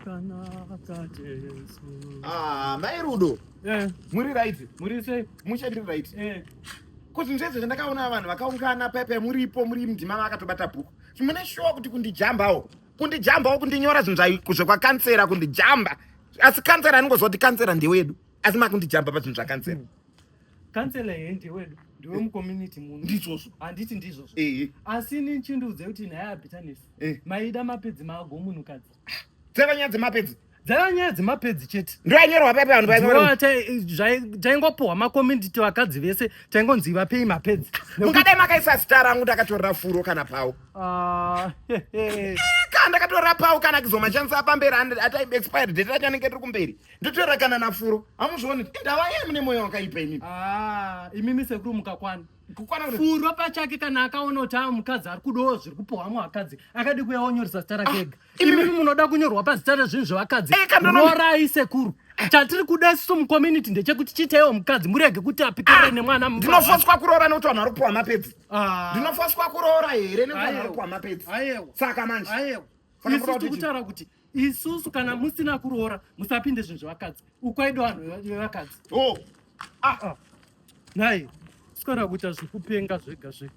Wakanaka Jesu. Ah, mai Rudo. Eh. Muri right. Muri sei? Mushe ndiri right. Eh. Ko zvinhu zvese zvandakaona vanhu vakaungana paya muripo muri mundima makatobata bhuku. Mune sure kuti kundijambawo. Kundijambawo kundinyora zvinhu zvekwakansera kundijamba. Asi kansera anongozwa kuti kansera ndewedu. Asi makundijamba pazvinhu zvakansera. Kansela here ndewedu. Ndiwe mucommunity muno. Ndizvozvo. Handiti ndizvozvo. Eh. Asi ini chindiudze kuti nhaya yaBitterness. Eh. Maida mapedzi mago munhukadzi. Dzaiva nyaya dzemapedzi. Dzaiva nyaya dzemapedzi chete. Ndoyanyorwa paya paya vanhu vainyora. Taingopuhwa macommunity vakadzi vese taingonzi vapei mapedzi. Mungadai makaisa zita rangu ndakatorera furo kana pau. Ah, Ka ndakatorera pau kana kizomashandisa pamberi atai expired date racho anenge riri kumberi. Ndotorera kana nafuro. Hamuzvioni? Indava yeye mune moyo wakaipa imimi. Ah, imimi sekuru mukakwana. Kukwana kuti Furo pachake kana akaona kuti aa mukadzi ari kudawo zviri kupuhwa mukadzi akadi kuuya onyoresa zita rake ega. Imimi munoda kunyorwa pazita rezvinhu zvevakadzi. Eh, kana unoona- Rorai sekuru. Chatiri kuda isusu mucommunity ndechekuti chiitaiwo mukadzi murege kuti apikire nemwana mumba. Ndinofoswa kuroora nekuti vanhu vari kupuhwa mapedzi. Ah. Ndinofoswa kuroora here nekuti vanhu vari Aiwa. kupuhwa mapedzi. Aiwa. Saka manje. Aiwa. Saka Isusu munoda kuti tiri kutaura kuti isusu kana musina kuroora musapinde zvinhu zvevakadzi. Ukwaido vanhu vevakadzi. Oh. Ah. Nhai, sikora kuita zvekupenga zvega zvega.